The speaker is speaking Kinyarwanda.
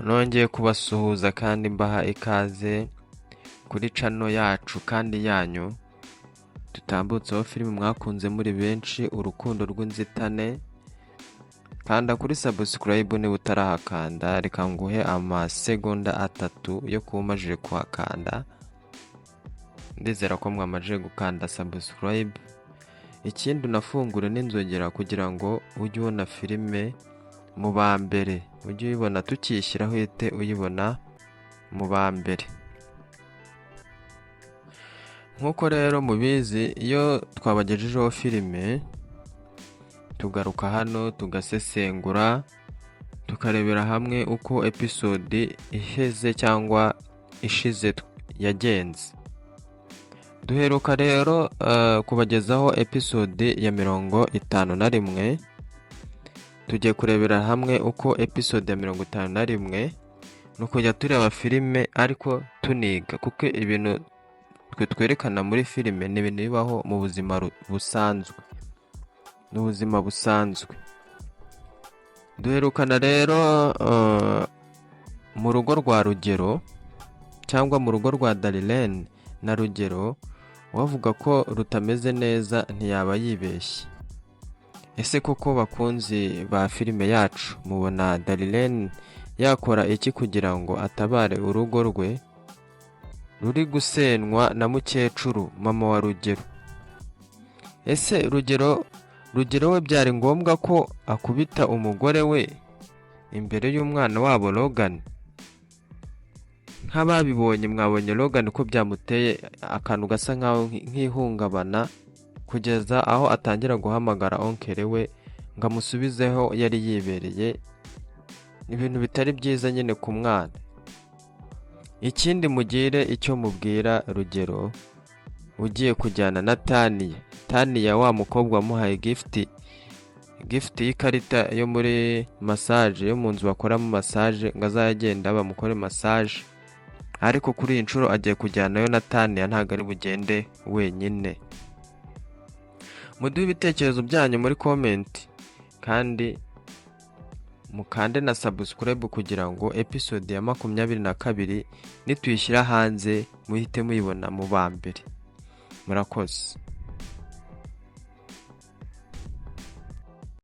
Nongeye kubasuhuza kandi mbaha ikaze kuri channel yacu kandi yanyu dutambutseho filime mwakunze muri benshi, Urukundo rw'Inzitane. Kanda kuri subscribe niba utarahakanda. Reka nguhe amasegonda 3 yo kuba umajije kuhakanda. Ndizera ko mwamajije gukanda subscribe. Ikindi, unafungure n'inzogera kugira ngo ujye ubona filime mu ba mbere, ujye uyibona tukiyishyiraho, uhite uyibona mu ba mbere. Nk'uko rero mubizi, iyo twabagejejeho filime tugaruka hano tugasesengura, tukarebera hamwe uko episode iheze cyangwa ishize yagenze. Duheruka rero kubagezaho episode ya 51. Tugiye kurebera hamwe uko episode ya 51, ni ukujya tureba filime ariko tuniga, kuko ibintu twe twerekana muri filime ni ibintu bibaho mu buzima busanzwe, ni ubuzima busanzwe. Duherukana rero mu rugo rwa Rugero cyangwa mu rugo rwa Darilene na Rugero, uwavuga ko rutameze neza ntiyaba yibeshye. Ese koko, bakunzi ba filime yacu, mubona Darilene yakora iki kugira ngo atabare urugo rwe ruri gusenywa na mukecuru, mama wa Rugero? Ese Rugero we byari ngombwa ko akubita umugore we imbere y'umwana wabo Logan? Nk'ababibonye, mwabonye Logan ko byamuteye akantu gasa nkaho nk'ihungabana, kugeza aho atangira guhamagara oncle we ngo amusubizeho yari yibereye. Ibintu bitari byiza nyine ku mwana. Ikindi, mugire icyo mubwira Rugero ugiye kujyana na Taniya. Taniya, wa mukobwa wamuhaye gift y'ikarita yo muri massage, yo mu nzu bakoramo massage, ngo azajye agenda bamukore massage. Ariko kuri iyi nshuro agiye kujyanayo na Taniya, ntabwo ari bugende wenyine. Muduhe ibitekerezo byanyu muri comment kandi mukande na subscribe kugira ngo episode ya 22 nituyishyira hanze muhite muyibona mu ba mbere. Murakoze.